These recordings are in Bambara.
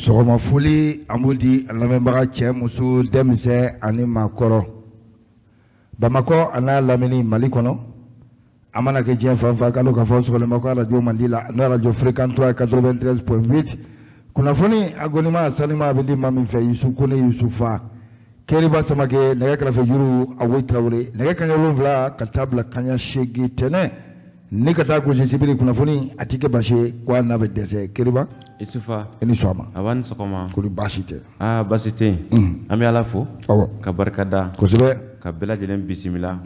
Sɔgɔma foli an b'o di an lamɛnbaga cɛ muso denmisɛn ani maakɔrɔ Bamakɔ a n'a lamini Mali kɔnɔ a mana kɛ diɲɛ fan fan k'a dɔn k'a fɔ sɔgɔlen b'aw ka arajo mandi la n'o arajo Fréquence 3 93.8 kunnafoni a gɔnima a sanima a bɛ di maa min fɛ Yusu Kone Yusufa Keriba Samakɛ nɛgɛ kɛrɛfɛ juru Awoyi Tarawele nɛgɛ kanɲɛ 7 ka taa bila kanɲɛ 8 tɛnɛn ni ka taa gosi sibiri kunnafoni a tɛ kɛ basi ye ko a n'a bɛ dɛsɛ Keriba Isufa i ni sɔgɔma a ni sɔgɔma kɔri baasi tɛ aa baasi tɛ yen an bɛ Ala fo awɔ ka barika da kosɛbɛ ka bɛɛ lajɛlen bisimila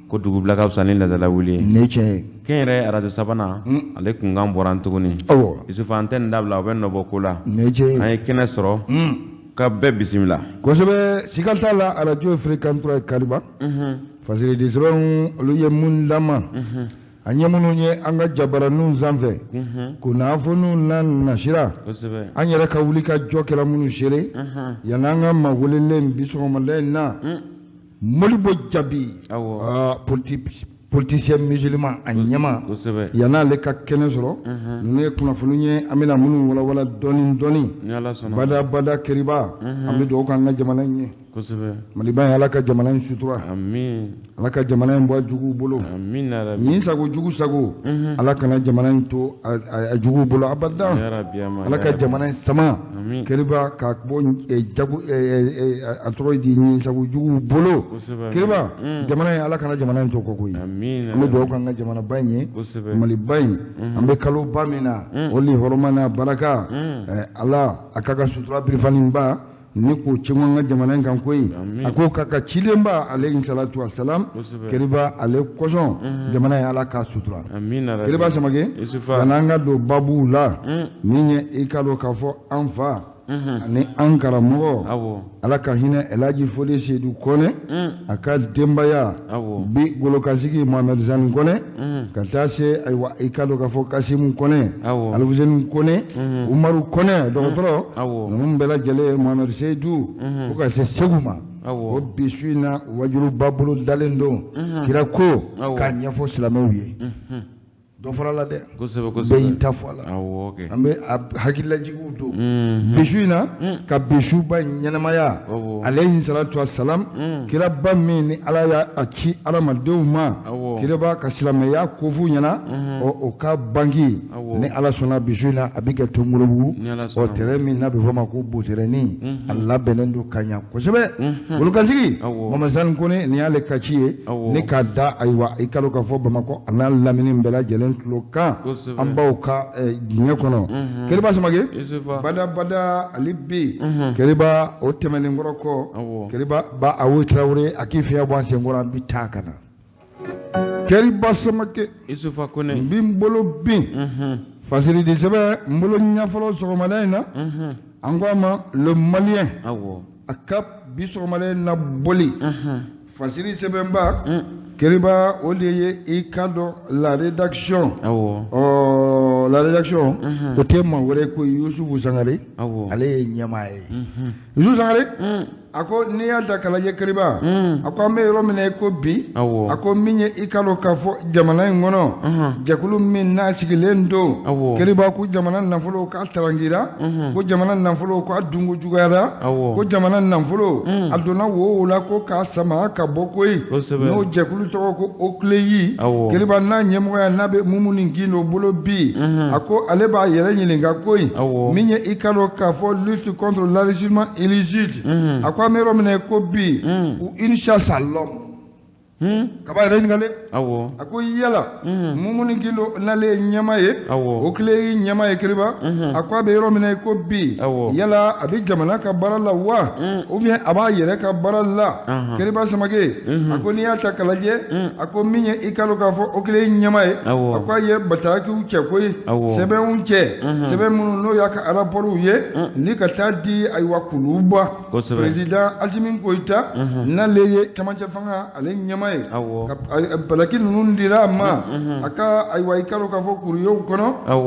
ko dugubila ka fisa ni laadala wuli ye nin ye tiɲɛ ye kɛnyɛrɛ arajo sabanan ale kunkan bɔra an tuguni awɔ Isufa an tɛ nin dabila o bɛ nɔbɔ ko la nin ye tiɲɛ ye an ye kɛnɛ sɔrɔ ka bɛɛ bisimila kosɛbɛ siga t'a la arajo Fréquence 3 ye Kariba fasiridi sɛbɛnw olu ye mun d'an ma an ye minnu ye an ka jabaraninw sanfɛ kunnafoniw na nasira an yɛrɛ ka wuli ka jɔ kɛra minnu seere yan'an ka maa welelen bi sɔgɔmada in na Modibo Jabi politicien musulman a ɲɛma yan'ale ka kɛnɛ sɔrɔ ninnu ye kunnafoni ye an bɛna minnu walawala dɔɔni dɔɔni bada bada Keriba an bɛ dugawu k'an ka jamana in ye Maliba in Ala ka jamana in sutura Ala ka jamana in bɔ a juguw bolo ni sago jugu sago Ala kana jamana in to a juguw bolo abada Ala ka jamana in sama Keriba ka bɔ jago a tɔgɔ ye di ni sago juguw bolo Keriba jamana in Ala kana jamana in to kɔ koyi an bɛ dugawu k'an ka jamanaba in ye Maliba in an bɛ kaloba min na o li hɔrɔma n'a baraka Ala a k'a ka sutura birifaninba ni k'o cɛn an ka jamana in kan koyi a ko k'a ka cidenba alayhi salatu wa salam Keriba ale kosɔn jamana in Ala k'a sutura Keriba Samakɛ yan'an ka don babuw la min ye i k'a dɔn k'a fɔ an fa ani an karamɔgɔ Ala ka hinɛ Elaji Fode Sedu Kɔnɛ a ka denbaya bi golokasigi Mohamed Sani Kɔnɛ ka taa se ayiwa i k'a dɔn k'a fɔ Kasimu Kɔnɛ Alifuseni Kɔnɛ Umaru Kɔnɛ dɔgɔtɔrɔ ninnu bɛɛ lajɛlen Mohamed Seyidu fo ka se Segu ma o bi su in na wajuliba bolo dalen don kira ko k'a ɲɛfɔ silamɛw ye. Dɔ fɔra la dɛ bɛɛ y'i ta fɔ a la an bɛ hakililajigiw don bi su in na ka bi suba in ɲɛnamaya alayhi salatu wa salam kiraba min ni Ala y'a ci adamadenw ma kiraba ka silamɛya kof'u ɲɛna ɔ o ka banki ni Ala sɔnna bi su in na a bɛ kɛ Tonkorobugu ɔ terrain min n'a bɛ fɔ o ma ko Boterɛnin a labɛnnen don ka ɲɛ kosɛbɛ golokasigi Mohamed Sani Kone nin y'ale ka ci ye ni k'a da ayiwa i k'a dɔn k'a fɔ Bamakɔ a n'a lamini bɛɛ lajɛlen tulo kan an baw ka diɲɛ kɔnɔ Keriba Samakɛ bada bada ale bi Keriba o tɛmɛnen kɔrɔ kɔ Keriba ba Awo Tarawele a k'i fiɲɛ bɔ an senkɔrɔ an bɛ taa ka na Keriba Samakɛ n bɛ n bolo bin fasiridi sɛbɛn n bolo ɲɛ fɔlɔ sɔgɔmada in na an ko a ma Le Malien a ka bi sɔgɔmada in na bɔli fasiri sɛbɛnba Keriba o de ye i k'a dɔn la rédaction ɔ la rédaction o tɛ maa wɛrɛ ko Yusufu Sangare ale ye ɲɛmaa ye Yusufu Sangare a ko n'i y'a ta k'a lajɛ Keriba a ko an bɛ yɔrɔ min na i ko bi a ko min ye i k'a dɔn k'a fɔ jamana in kɔnɔ jɛkulu min n'a sigilen don Keriba ko jamana nafolo k'a tarankira ko jamana nafolo k'a dunko juguyara ko jamana nafolo a donna wo wo la ko k'a sama ka bɔ koyi n'o jɛkulu tɔgɔ ko OCLEI Keriba n'a ɲɛmɔgɔya n'a bɛ Mumuni Gindo bolo bi a ko ale b'a yɛrɛ ɲininka koyi min ye i k'a dɔn k'a fɔ lutte contre l'enrichissement illicite a ko an bɛ yɔrɔ min na ko bi ou une chasse à l'homme kaba yɛrɛ ɲininkali a ko yala Mumuni Gindo n'ale ye ɲɛmaa ye OCLEI ɲɛmaa ye Keriba a ko a bɛ yɔrɔ min na ko bi yala a bɛ jamana ka baara la wa ou bien a b'a yɛrɛ ka baara la Keriba Samakɛ a ko n'i y'a ta k'a lajɛ a ko min ye i k'a dɔn k'a fɔ OCLEI ɲɛmaa ye a ko a ye batakiw cɛ koyi sɛbɛnw cɛ sɛbɛn minnu n'o y'a ka rapportw ye ni ka taa di ayiwa kuluba président Asimi Goyita n'ale ye camancɛ fanga ale ɲɛmaa ɲɛmaa ye bataki ninnu dira a ma a ka ayiwa i k'a dɔn k'a fɔ kuruyew kɔnɔ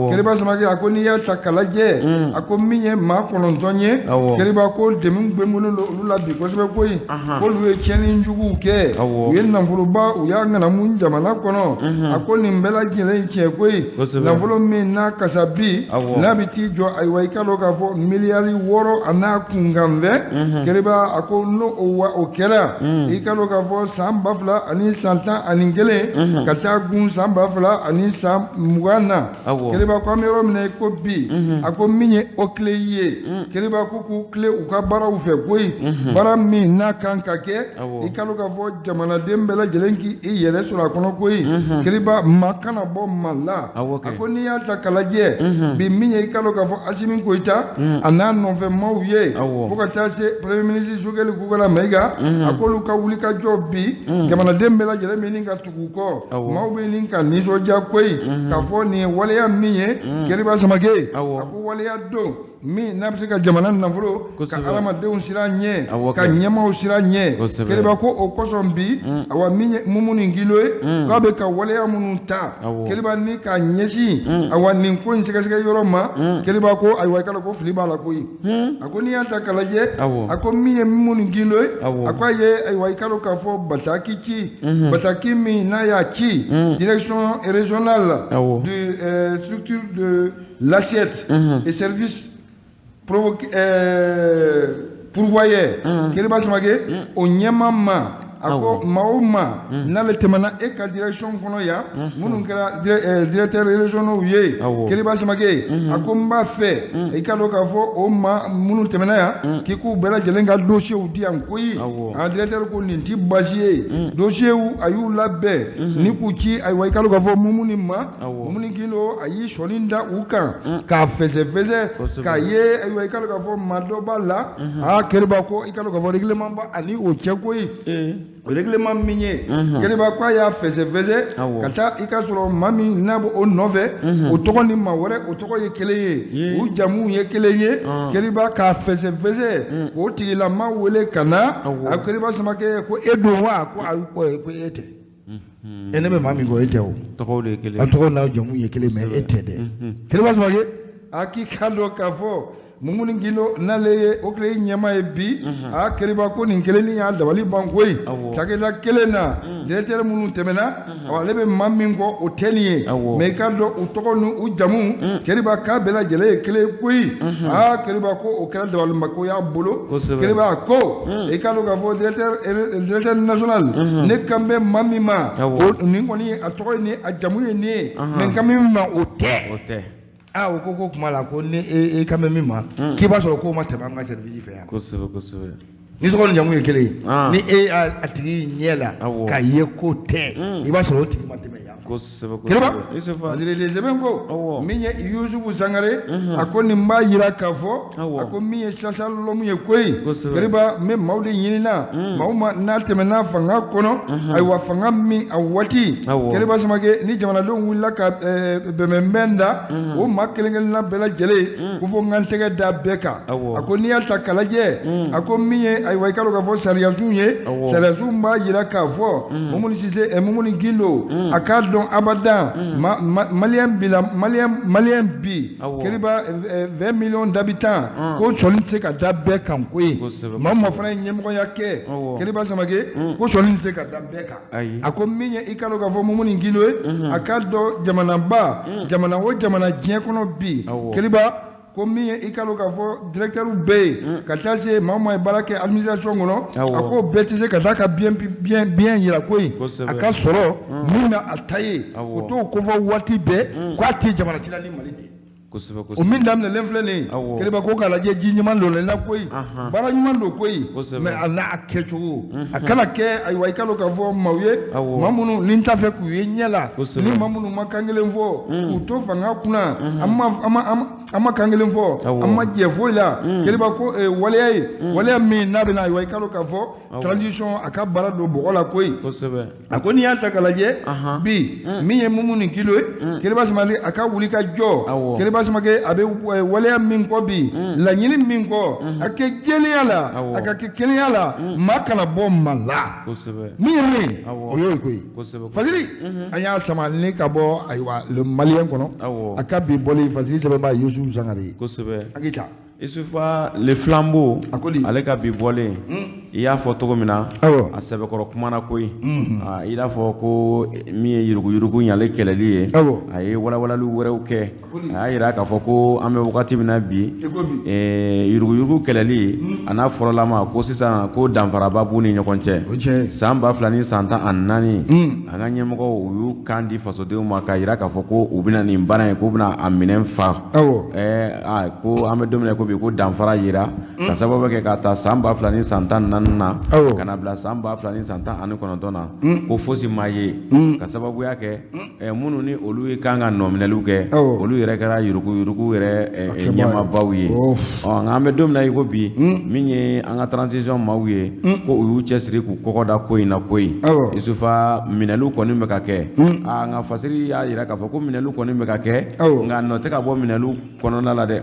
Keriba Samakɛ a ko n'i y'a ta k'a lajɛ a ko min ye maa 9 ye Keriba ko dɛmɛ gbɛngbɛnnen don olu la bi kosɛbɛ koyi k'olu ye tiɲɛni juguw kɛ u ye nafoloba u y'a ŋanamu jamana kɔnɔ a ko nin bɛɛ lajɛlen ye tiɲɛ koyi nafolo min n'a kasabi n'a bɛ t'i jɔ ayiwa i k'a dɔn k'a fɔ miliyari 6 a n'a kunkanfɛn Keriba a ko n'o wa o kɛra i k'a dɔn k'a fɔ san 2011 ka taa gun san 2020 na Keriba ko an bɛ yɔrɔ min na i ko bi a ko min ye OCLEI ye Keriba ko k'u tilen u ka baaraw fɛ koyi baara min n'a kan ka kɛ i k'a dɔn k'a fɔ jamanaden bɛɛ lajɛlen k'i yɛrɛ sɔrɔ a kɔnɔ koyi Keriba maa kana bɔ maa la a ko n'i y'a ta k'a lajɛ bi min ye i k'a dɔn k'a fɔ Asimi Goyita a n'a nɔfɛ maaw ye fo ka taa se premier ministre Sogɛli Kokala Mayiga a k'olu ka wulikajɔ bi jamanaden bɛɛ lajɛlen bɛ nin ka tugu kɔ maaw bɛ nin ka nisɔndiya koyi k'a fɔ nin ye waleya min ye Keriba Samakɛ a ko waleya don min n'a bɛ se ka jamana nafolo ka hadamadenw siran ɲɛ ka ɲɛmaaw siran ɲɛ Keriba ko o kosɔn bi awa min ye Mumuni Gindo ye k'a bɛ ka waleya minnu ta Keriba ni k'a ɲɛsin awa nin ko in sɛgɛsɛgɛ yɔrɔ ma Keriba ko ayiwa i k'a dɔn ko fili b'a la koyi a ko n'i y'a ta k'a lajɛ a ko min ye Mumuni Gindo ye a ko a ye ayiwa i k'a dɔn k'a fɔ bataki ci bataki min n'a y'a ci direction régionale de structure de l'assiette et service pourvoyeur Keriba Samakɛ o ɲɛmaa ma a ko maa o maa n'ale tɛmɛna e ka direction kɔnɔ yan minnu kɛra directeur régionaux ye Keriba Samakɛ a ko n b'a fɛ i k'a dɔn k'a fɔ o maa minnu tɛmɛna yan k'i k'u bɛɛ lajɛlen ka dossiers di yan koyi a directeur ko nin ti baasi ye dossiers a y'u labɛn ni k'u ci ayiwa i k'a dɔn k'a fɔ Mumuni ma Mumuni Gindo a y'i sɔnin da u kan k'a fɛsɛfɛsɛ k'a ye ayiwa i k'a dɔn k'a fɔ maa dɔ b'a la aa Keriba ko i k'a dɔn k'a fɔ règlement b'a ani o cɛ koyi règlement min ye Keriba ko a y'a fɛsɛfɛsɛ ka taa i ka sɔrɔ maa min n'a bɛ o nɔfɛ o tɔgɔ ni maa wɛrɛ o tɔgɔ ye kelen ye u jamuw ye kelen ye Keriba k'a fɛsɛfɛsɛ k'o tigilama wele ka na a Keriba Samakɛ ko e don wa ko ayi ko e tɛ e ne bɛ maa min kɔ e tɛ o tɔgɔw de ye kelen a tɔgɔ n'a jamu ye kelen mais e tɛ dɛ Keriba Samakɛ a k'i k'a dɔn k'a fɔ Mumuni Gindo n'ale ye OCLEI ɲɛmaa ye bi a Keriba ko nin kelennin y'a dabali ban koyi cakɛda kelen na directeur minnu tɛmɛna ale bɛ maa min kɔ o tɛ nin ye mais i k'a dɔn u tɔgɔ ni u jamu Keriba k'a bɛɛ lajɛlen ye kelen koyi aa Keriba ko o kɛra dabalibako y'a bolo Keriba ko i k'a dɔn k'a fɔ directeur national ne kan bɛ maa min ma nin kɔni a tɔgɔ ye nin a jamu ye nin ye mais n kan bɛ min ma o tɛ aa o ko kuma la ko ni e kan bɛ min ma k'i b'a sɔrɔ k'o ma tɛmɛ an ka service fɛ yan kosɛbɛ kosɛbɛ ni tɔgɔ ni jamu ye kelen ye ni e y'a tigi ɲɛ la k'a ye k'o tɛ i b'a sɔrɔ o tigi ma tɛmɛ yan kosɛbɛ kosɛbɛ sɛbɛn ko min ye Yusufu Sangare a ko nin b'a jira k'a fɔ a ko min ye chasse à l'homme ye koyi Keriba n bɛ maaw de ɲinina maa o maa n'a tɛmɛna fanga kɔnɔ ayiwa fanga min a waati Keriba Samakɛ ni jamanadenw wulila ka bɛnbɛnbɛn da o maa kelen kelenna bɛɛ lajɛlen ko fo n ka n tɛgɛ da bɛɛ kan a ko n'i y'a ta k'a lajɛ a ko min ye ayiwa i k'a dɔn k'a fɔ sariyasun ye sariyasun b'a jira k'a fɔ Mumuni Sise Mumuni Gindo a k'a dɔn abadan maliyɛn bi la maliyɛn bi Keriba 20 millions d'habitants ko sɔnin tɛ se ka da bɛɛ kan koyi maa o maa fana ye ɲɛmɔgɔya kɛ Keriba Samakɛ ko sɔnin tɛ se ka da bɛɛ kan a ko min ye i k'a dɔn k'a fɔ Mumuni Gindo ye a k'a dɔn jamanaba jamana o jamana diɲɛ kɔnɔ bi Keriba ko min ye i k'a dɔn k'a fɔ directeur bɛ yen ka taa se maa o maa ye baara kɛ administration kɔnɔ a ko bɛɛ tɛ se ka taa ka bien yira koyi a ka sɔrɔ min na a ta ye o t'o kofɔ waati bɛɛ k'a tɛ jamana ci la ni Mali tɛ o min daminɛlen filɛ nin ye Keriba ko k'a lajɛ ji ɲuman don la koyi baara ɲuman don koyi mais a n'a kɛcogo a kana kɛ ayiwa i k'a dɔn k'a fɔ maaw ye maa minnu ni n t'a fɛ k'u ye ɲɛ la ni maa minnu ma kan kelen fɔ k'u to fanga kunna an ma kan kelen fɔ an ma jɛ foyi la Keriba ko waleya ye waleya min n'a bɛna ayiwa i k'a dɔn k'a fɔ transition a ka baara don bɔgɔ la koyi a ko n'i y'a ta k'a lajɛ bi min ye Mumuni Gindo ye Keriba Samakɛ a ka wuli ka jɔ Keriba Keriba Samake a bɛ waleya min kɔ bi, laɲini min kɔ, a kɛ jɛlenya la, a ka kɛ kelenya la, maa kana bɔ maa la. Min ye min ye, o y'o ye koyi. Fasiri, an y'a sama ni ka bɔ ayiwa Le Malien kɔnɔ, a ka bi bɔli Fasiri sɛbɛnbaa Yusufu Sangare ye. Kosɛbɛ. An k'i ta. Isufa Le Flambeau, ale ka bi bɔlen, i y'a fɔ cogo min na, a sɛbɛkɔrɔ kumana koyi, i n'a fɔ ko min ye yuruguyurugu ɲale kɛlɛli ye, a ye walawalali wɛrɛw kɛ. A y'a jira k'a fɔ ko an bɛ wagati min na bi, yuruguyurugu kɛlɛli a n'a fɔlɔlama ko sisan ko danfaraba b'u ni ɲɔgɔn cɛ. San 2014, an ka ɲɛmɔgɔw u y'u kan di fasodenw ma k'a jira k'a fɔ ko u bɛna nin baara in, k'u bɛna a minɛn fa. Ko an bɛ don min na ko bi, ko danfara yira ka sababu kɛ k'a ta san 2014 na ka na bila san 2019 na, ko fosi ma ye, ka sababuya kɛ minnu ni olu ye kan ka nɔminɛliw kɛ, olu yɛrɛ kɛra yuruguyurugu yɛrɛ ɲɛmaabaw ye. Ɔ nka an bɛ don min na i ko bi, min ye an ka transition maaw ye, ko u y'u cɛsiri k'u kɔgɔ da ko in na koyi. Isufa, minɛliw kɔni bɛ ka kɛ, nka Fasiri y'a jira k'a fɔ ko minɛliw kɔni bɛ ka kɛ, nka nɔ tɛ ka bɔ minɛliw kɔnɔna la dɛ.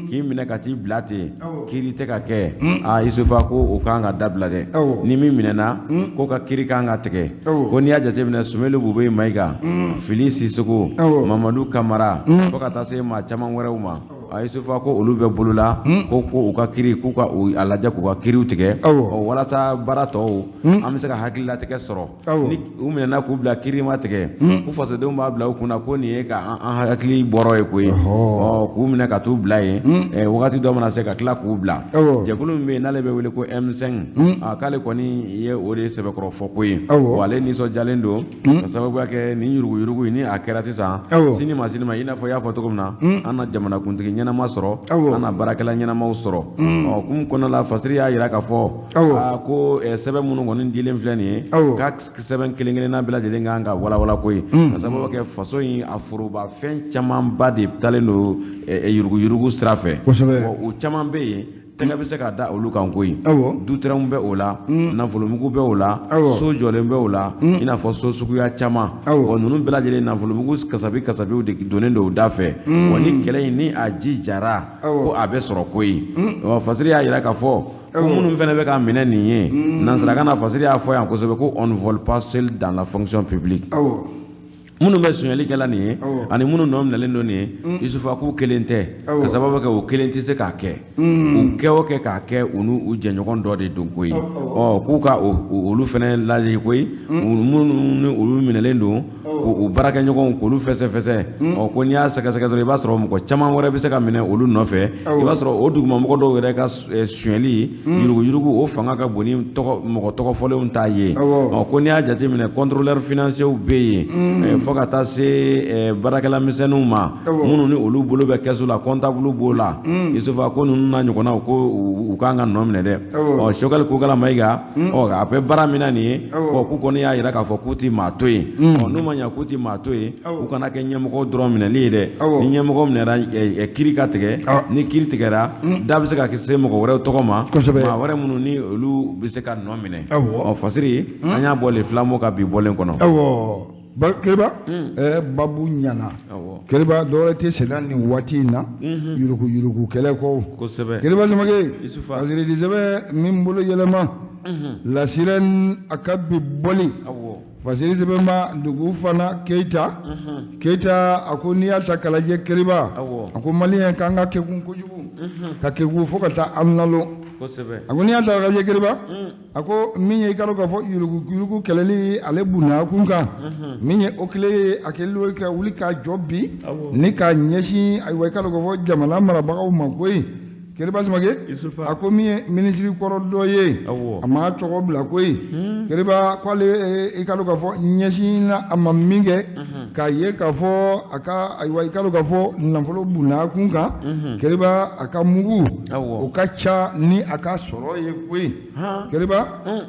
K'i minɛ ka t'i bila ten, kiiri tɛ ka kɛ. Aa Isufa, ko o kan ka dabila dɛ. Ni min minɛna, ko ka kiiri kan ka tigɛ. Ko n'i y'a jateminɛ, Sumelu Bubɛyi Mayiga, Fili Sisoko, Mamadu Kamara, fo ka taa se maa caman wɛrɛw ma, a Isufa, ko olu bɛ bolola, ko u ka kiiri, k'u ka a lajɛ k'u ka kiiriw tigɛ walasa baara tɔw an bɛ se ka hakililatigɛ sɔrɔ. Ni u minɛna k'u bila, kiiri ma tigɛ, ko fasodenw b'a bila u kunna ko nin ye ka an hakili bɔrɔ ye koyi. Ɔ k'u minɛ ka t'u bila yen, wagati dɔ mana se ka tila k'u bila. Jɛkulu min bɛ yen n'ale bɛ wele ko M5, k'ale kɔni ye o de sɛbɛkɔrɔ fɔ ko ye. Wa ale nisɔndiyalen don ka sababuya kɛ nin yuruguyurugu in, ni a kɛra sisan, sini ma sini ma, i n'a fɔ i y'a fɔ cogo min na, an na jamanakuntigi ɲɛnama sɔrɔ, an na baarakɛla ɲɛnamaw sɔrɔ. Ɔ kun kɔnɔna la, Fasiri y'a jira k'a fɔ ko sɛbɛn minnu kɔni dilen filɛ nin ye, k'a sɛbɛn kelen kelenna bɛɛ lajɛlen kan ka walawala koyi, ka sababu kɛ faso in a foroba fɛn camanba de talen don yuruguyurugu sira fɛ. O caman bɛ yen, tɛgɛ bɛ se ka da olu kan koyi. Dutɛrɛnw bɛ o la, nafolomugu bɛ o la, so jɔlen bɛ o la, i n'a fɔ so suguya caman. Wa ninnu bɛɛ lajɛlen nafolomugu kasabi kasabiw de donnen don u da fɛ. Wa ni kɛlɛ in ni a ji jara, ko a bɛ sɔrɔ koyi. Fasiri y'a jira k'a fɔ ko minnu fana bɛ ka minɛ nin ye, nansarakan na Fasiri y'a fɔ yan kosɛbɛ ko on ne vole pas seul dans la fonction publique. Minnu bɛ sonyali kɛla nin ye ani minnu nɔ minɛlen don nin ye, Isufa, k'u kelen tɛ, ka sababu kɛ u kelen tɛ se k'a kɛ. U kɛ o kɛ k'a kɛ, u n'u jɛɲɔgɔn dɔ de don koyi. Ɔ k'u ka olu fana lajɛ koyi, minnu ni olu minɛlen don, k'u baarakɛɲɔgɔnw k'olu fɛsɛfɛsɛ. Ɔ ko n'i y'a sɛgɛsɛgɛ dɔrɔn, i b'a sɔrɔ mɔgɔ caman wɛrɛ bɛ se ka minɛ olu nɔfɛ. I b'a sɔrɔ o dugumamɔgɔ dɔw yɛrɛ ka sonyali yuruguyurugu, o fanga ka bon ni mɔgɔ tɔgɔ fɔlenw ta ye. Ɔ ko n'i y'a jateminɛ, contrôleur financier bɛ yen, fo ka taa se baarakɛla misɛnninw ma, minnu ni olu bolo bɛ kɛsu la, comptable b'o la. Isufa, ko ninnu n'a ɲɔgɔnnaw, ko u kan ka nɔ minɛ dɛ. Ɔ Sogɛli Kokala Mayiga, ɔ a bɛ baara min na nin ye, ɔ k'u kɔni y'a jira k'a fɔ k'u ti maa to yen. Ɔ n'u ma ɲɛ k'u ti maa to yen, u kana kɛ ɲɛmɔgɔ dɔrɔn minɛli ye dɛ. Ni ɲɛmɔgɔ minɛra, kiiri ka tigɛ. Ni kiiri tigɛra, da bɛ se ka se mɔgɔ wɛrɛw tɔgɔ ma, maa wɛrɛ minnu ni olu bɛ se ka nɔ minɛ. Ɔ Fasiri, an y'a bɔ Le Flambeau ka bi bɔlen kɔnɔ. Keriba, babu ɲana. Keriba, dɔwɛrɛ tɛ senna nin waati in na yurugu yurugu kɛlɛ kɔ. Keriba Samake, Fasiri sɛbɛn min bolo yɛlɛma, La Sirène, a ka bi bɔli Fasiri sɛbɛnba dugu fana Keyita. Keyita a ko n'i y'a ta k'a lajɛ, Keriba, a ko maliyɛn k'an ka kekun kojugu, ka kekun fo ka taa an nalon. A ko n'i y'a ta k'a lajɛ, Keriba, a ko min ye i ka dɔn k'a fɔ yurugu yurugu kɛlɛli, ale bunna kun kan. Min ye o kile ye, a kɛlen ka wuli k'a jɔ bi ni k'a ɲɛsin, ayiwa, i ka dɔn k'a fɔ jamana marabagaw ma koyi. Keriba Samake, a ko min ye minisiri kɔrɔ dɔ ye, a ma tɔgɔ bila koyi. Keriba k'ale, i ka dɔn k'a fɔ ɲɛsin na a ma min kɛ k'a ye k'a fɔ a ka, ayiwa, i ka dɔn k'a fɔ nafolo bunna kun kan. Keriba, a ka mugu o ka ca ni a ka sɔrɔ ye koyi. Keriba,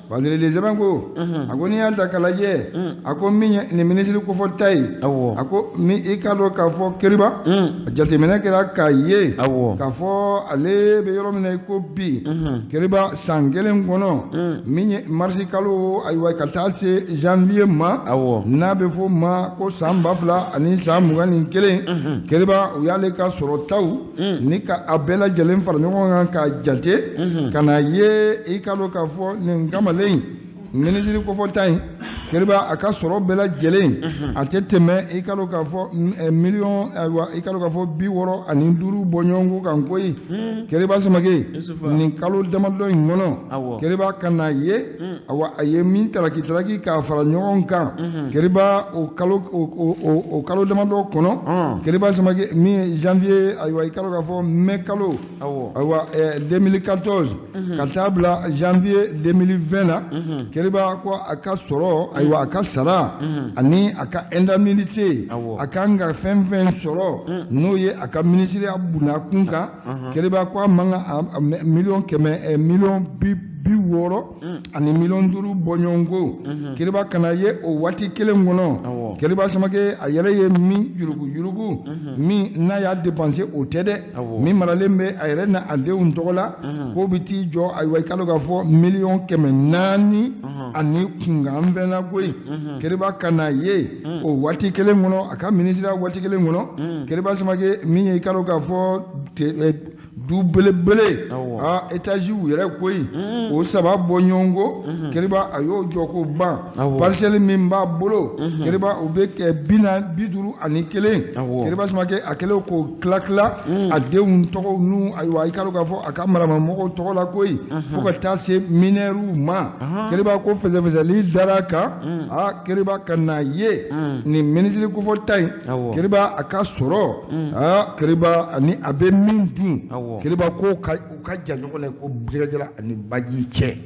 Fasiri sɛbɛn ko, a ko n'i y'a ta k'a lajɛ, a ko min ye nin minisiri kofɔta ye, a ko min i ka dɔn k'a fɔ, Keriba, jateminɛ kɛra k'a ye k'a fɔ ale ye bɛ yɔrɔ min na i ko bi Keriba san kelen kɔnɔ min ye marisi kalo ayiwa ka taa se janvier ma n'a bɛ fɔ ma ko san 2021 Keriba u y'ale ka sɔrɔtaw ni ka a bɛɛ lajɛlen fara ɲɔgɔn kan k'a jate ka na ye i ka dɔn k'a fɔ nin kamalen minisiri kofɔta in Keriba a ka sɔrɔ bɛɛ lajɛlen a tɛ tɛmɛ i ka dɔn k'a fɔ miliyɔn ayiwa i ka dɔn k'a fɔ 65 bɔɲɔgɔnko kan koyi Keriba Samake nin kalo damadɔ in kɔnɔ Keriba ka na ye awa a ye min taraki taraki k'a fara ɲɔgɔn kan Keriba o kalo damadɔ kɔnɔ Keriba Samake min ye janvier ayiwa i ka dɔn k'a fɔ mai kalo ayiwa 2014 ka taa bila janvier 2020 la Keriba ko a ka sɔrɔ ayiwa a ka sara ani a ka indemnité a kan ka fɛn fɛn sɔrɔ n'o ye a ka minisiriya bunakun kan Keriba ko a man kan miliyɔn 100 miliyɔn 60 ani miliyɔn 5 bɔɲɔgɔnko Keriba kana ye o waati kelen kɔnɔ Keriba Samake a yɛrɛ ye min yuruguyurugu min n'a y'a dépensé o tɛ dɛ min maralen bɛ a yɛrɛ n'a denw tɔgɔ la k'o bɛ t'i jɔ ayiwa i ka dɔn k'a fɔ miliyɔn 400 ani kunkan fɛn na koyi Keriba kana ye o waati kelen kɔnɔ a ka minisiriya waati kelen kɔnɔ Keriba Samake min ye i ka dɔn k'a fɔ du belebele aa étagew yɛrɛ koyi o saba bɔ ɲɔgɔn ko Keriba a y'o jɔ k'o ban parcelle min b'a bolo Keriba o bɛ kɛ 51 Keriba Samake a kɛlen k'o tila tila a denw tɔgɔw n'u ayiwa i ka dɔn k'a fɔ a ka maramamɔgɔw tɔgɔ la koyi fo ka taa se mineurw ma Keriba ko fɛsɛfɛsɛli dara a kan aa Keriba ka na ye nin minisiri kofɔta in Keriba a ka sɔrɔ aa Keriba ani a bɛ min dun Keriba ko ka u ka jan ɲɔgɔn na ko jɛgɛjala ani baji cɛ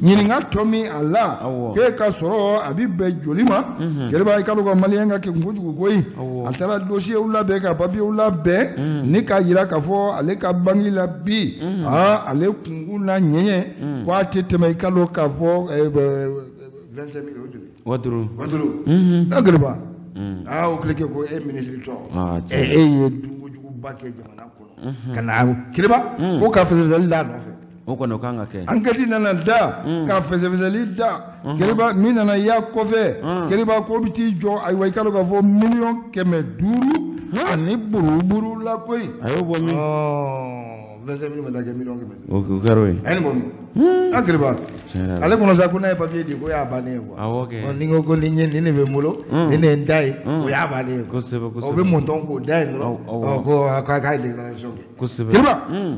ɲininka tɔ min a la k'e ka sɔrɔ a bɛ bɛn joli ma Keriba i ka dɔn ka maliyɛn ka kekun kojugu koyi a taara dosiyɛw labɛn ka papiyew labɛn ni k'a jira k'a fɔ ale ka banki la bi aa ale kunkun n'a ɲɛɲɛ ko a tɛ tɛmɛ i ka dɔn k'a fɔ 25 000 o joli wa duuru wa Keriba aa o kile ko e minisiri tɔ e ye dunkojuguba kɛ jamana kɔnɔ ka na Keriba ko ka fɛsɛfɛsɛli da a nɔfɛ o kɔni o kan ka kɛ enquête nana da ka fɛsɛfɛsɛli da Keriba min nana y'a kɔfɛ Keriba ko bɛ t'i jɔ ayiwa i ka dɔn k'a fɔ miliyɔn 500 ani buruburu la koyi a y'o bɔ min 25 000 ma taa kɛ miliyɔn 500 o kɛra o ye a ye nin bɔ min a Keriba ale kɔnɔ sa ko n'a ye papiye di ko y'a bannen ye quoi awɔ kɛ ni ko ko nin ye nin de bɛ n bolo nin de ye n ta ye o y'a bannen ye kosɛbɛ kosɛbɛ o bɛ montant k'o da yen dɔrɔn ko k'a ye déclaration kɛ kosɛbɛ Keriba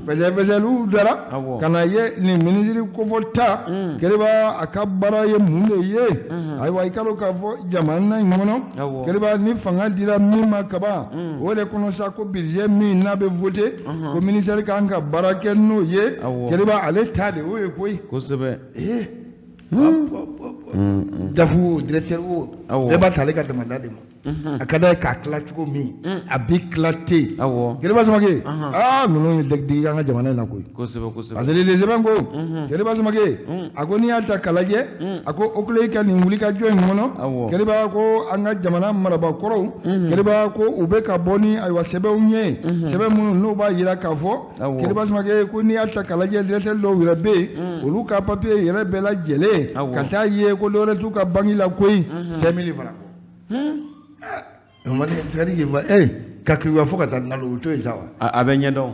fɛsɛfɛsɛliw dara ka na ye nin minisiri kofɔta Keriba a ka baara ye mun de ye ayiwa i ka dɔn k'a fɔ jamana in kɔnɔ Keriba ni fanga dira min ma kaban o de kɔnɔ sa ko budget min n'a bɛ voté ko ministère kan ka baara kɛ n'o ye Keriba ale ta de o ye koyi kosɛbɛ DAF o directeur o bɛɛ b'a ta ale ka damanda de ma a ka d'a ye k'a tila cogo min a bɛ tila ten Keriba Samake aa ninnu ye digi an ka jamana in na koyi kosɛbɛ kosɛbɛ parce que les sɛbɛn ko Keriba Samake a ko n'i y'a ta k'a lajɛ a ko OCLEI ka nin wulikajɔ in kɔnɔ Keriba ko an ka jamana marabakɔrɔw Keriba ko u bɛ ka bɔ ni ayiwa sɛbɛnw ye sɛbɛn minnu n'o b'a jira k'a fɔ Keriba Samake ko n'i y'a ta k'a lajɛ directeur dɔw yɛrɛ bɛ yen olu ka papiye yɛrɛ bɛɛ lajɛlen ka taa ye ko dɔwɛrɛ t'u ka banki la koyi 5000 francs ka kiwa fo ka taa nalo o to yen sa wa a bɛ ɲɛdɔn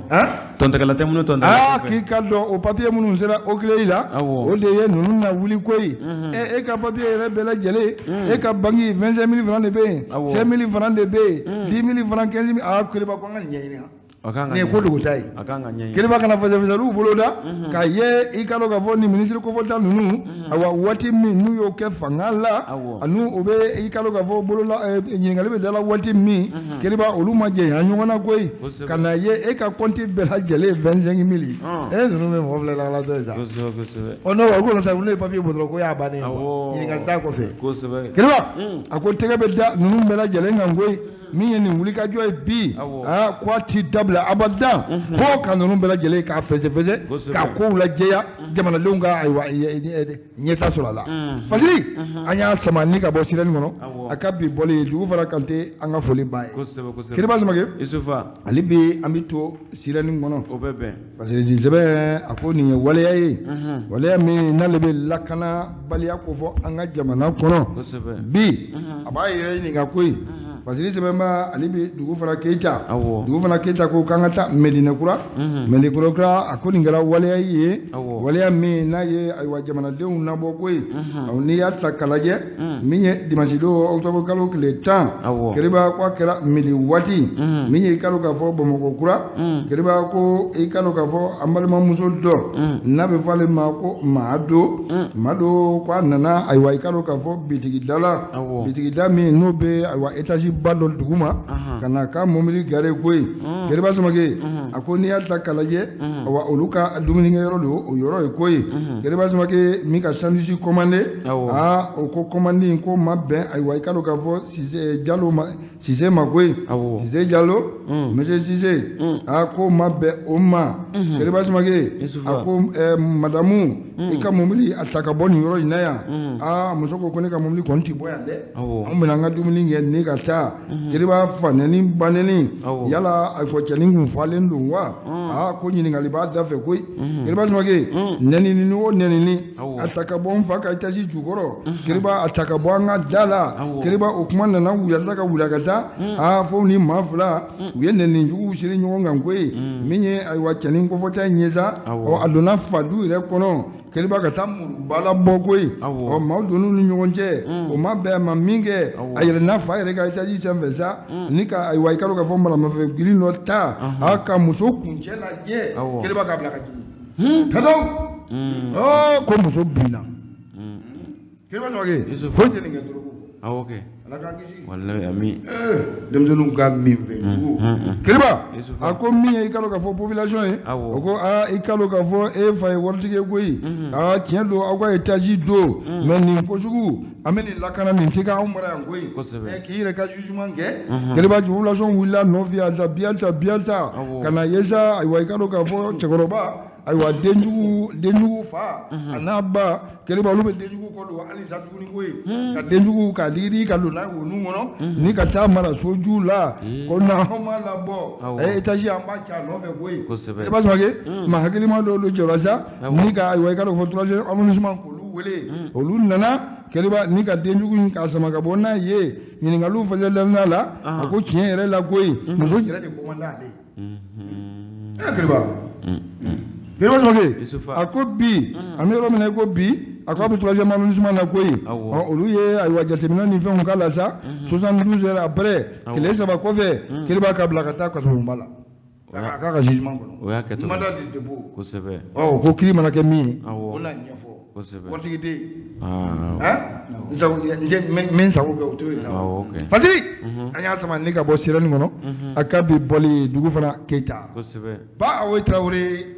tɔntɛkɛla tɛ minnu tɔntɛkɛla aa k'i ka dɔn o papiye minnu sera OCLEI la o de ye ninnu na wuli koyi e ka papiye yɛrɛ bɛɛ lajɛlen e ka banki 25 000 francs de bɛ yen 5 000 francs de bɛ yen 10 000 francs 15 000 aa Keriba ko an ka nin ɲɛɲini nin ye ko dogota ye Keriba kana fɛsɛfɛsɛliw boloda k'a ye i ka dɔn k'a fɔ nin minisiri kofɔta ninnu awa waati min n'u y'o kɛ fanga la ani u bɛ i ka dɔn k'a fɔ bolola ɲininkali bɛ dala waati min Keriba olu ma jɛnya ɲɔgɔn na koyi ka na ye e ka kɔnti bɛɛ lajɛlen 25 000 e ninnu bɛ mɔgɔ filɛ la ye sa ɔ n'o o kɔnɔ sa ne ye papiye bɔ dɔrɔn ko y'a bannen ye ɲininkali t'a kɔfɛ Keriba a ko tɛgɛ bɛ da ninnu bɛɛ lajɛlen kan koyi. Min ye nin wulikajɔ ye bi, aa, ko a ti dabila abada fo ka ninnu bɛɛ lajɛlen k'a fɛsɛfɛsɛ, k'a kow lajɛya, jamanadenw ka ayiwa ɲɛta sɔrɔ a la. Fasiri, an y'a sama ni ka bɔ sirani kɔnɔ, a ka bi bɔli dugu fara Kante, an ka foli b'a ye. Kiriba Samake, hali bi an bɛ to sirani kɔnɔ, o bɛ bɛn. Parce que nin sɛbɛn, a ko nin ye waleya ye, waleya min n'ale bɛ lakanabaliya ko fɔ an ka jamana kɔnɔ bi. A b'a yɛrɛ ɲininka koyi. Parce que sɛbɛnba, ale bɛ dugu fara Keyita, dugu fana Keyita ko k'an ka taa Medinakura. Medinakura kura, a ko nin kɛra waleya ye, waleya min n'a ye ayiwa jamanadenw nabɔ koyi. N'i y'a ta k'a lajɛ, min ye dimanche don, octobre kalo tile 10, Keriba, ko a kɛra midi waati min ye, i ka dɔn k'a fɔ Bamakɔ kura. Keriba ko i ka dɔn k'a fɔ an balimamuso dɔ n'a bɛ fɔ ale ma ko Mado, Mado, ko a nana ayiwa i ka dɔn k'a fɔ bitigida la, bitigida min n'o bɛ ayiwa étage ba dɔ duguma, ka na ka mobili garer koyi. Keriba Samake, a ko n'i y'a ta k'a lajɛ, awa olu ka dumunikɛyɔrɔ don, o yɔrɔ ye koyi. Keriba Samake, min ka sandwich commandé, aa, o ko commande in ko ma bɛn ayiwa i ka dɔn k'a fɔ Sise Jalo ma, Sise ma koyi, Sise Jalo, monsieur Sise, a ko ma bɛn o ma. Keriba Samake, a ko madamu, i ka mobili a ta ka bɔ nin yɔrɔ in na yan. Aa, muso ko ne ka mobili kɔni ti bɔ yan dɛ, anw bɛna an ka dumuni kɛ ni ka taa. Keriba, fa nɛni, ba nɛni, yala a fɔ cɛnin kun falen don wa? Aa, ko ɲininkali b'a da fɛ koyi. Keriba Samake, nɛnini o nɛnini, a ta ka bɔ n fa ka étage jukɔrɔ. Keriba, a ta ka bɔ an ka da la. Keriba, o kuma nana wulata ka wula ka taa, aa, fo ni maa fila u ye nɛni juguw siri ɲɔgɔn kan koyi. Min ye ayiwa cɛnin kɔfɔta in ye sa, ɔ, a donna fadu yɛrɛ kɔnɔ, Keriba, ka taa muruba labɔ koyi. Ɔ, maaw donn'u ni ɲɔgɔn cɛ, o ma bɛn a ma min kɛ, a yɛlɛnna fa yɛrɛ ka étage sanfɛ sa, ni ka ayiwa i ka dɔn k'a fɔ maramafɛn girin dɔ ta, a ka muso kuncɛ lajɛ. Keriba, k'a bila ka jigin tadaw. Ɔ, ko muso binna. Keriba Samake, foyi tɛ nin kɛ dɔrɔn. Awɔ kɛ. Ala k'an kisi. Walahi, ami. Denmisɛnninw ka min fɛ jugu. Keriba, a ko min ye i ka dɔn k'a fɔ population ye, o ko aa, i ka dɔn k'a fɔ e fa ye waritigi ye koyi. Aa, tiɲɛ don, aw ka étage don, mais nin ko sugu, an bɛ nin lakana, nin tɛ k'anw mara yan koyi. K'i yɛrɛ ka jugement kɛ. Keriba, population wulila nɔfɛ, halisa bi, halisa bi, halisa ka na ye sa, ayiwa i ka dɔn k'a fɔ cɛkɔrɔba, ayiwa denjugu fa a n'a ba, Keriba, olu bɛ denjugu kɔ don halisa tuguni koyi, ka denjugu k'a digidi ka don n'a ye wonu kɔnɔ ni ka taa mara soju la, ko n'aw ma labɔ ɛ étage, an b'a ci a nɔfɛ koyi. Keriba Samake, maa hakilima dɔw don jɔra sa ni ka ayiwa i ka dɔn fɔ troisième arrondissement k'olu wele. Olu nana, Keriba, ni ka denjugu in k'a sama ka bɔ n'a ye. Ɲininkaliw fɛnɛ daminɛ la, a ko tiɲɛ yɛrɛ la koyi, muso yɛrɛ de ko man d'ale ye. Keriba, Keriba Samake, a ko bi an bɛ yɔrɔ min na i ko bi, a ko a bɛ troisième arrondissement na koyi. Ɔ, olu ye ayiwa jateminɛ ni fɛnw k'a la sa, 72 heures après, tile 3 kɔfɛ, Keriba, k'a bila ka taa kasobonba la a k'a ka jugement kɔnɔ. O y'a kɛcogo. Mandat de dépôt. Ɔ, ko kiiri mana kɛ min ye, o na ɲɛfɔ. Waritigi den, n sago n tɛ n bɛ n sago kɛ, o t'o ye sa. Awɔ kɛ. Fatigi, an y'a sama ni ka bɔ sirani kɔnɔ, a ka bi bɔli dugu fana Keyita. Ba Awo Tarawele.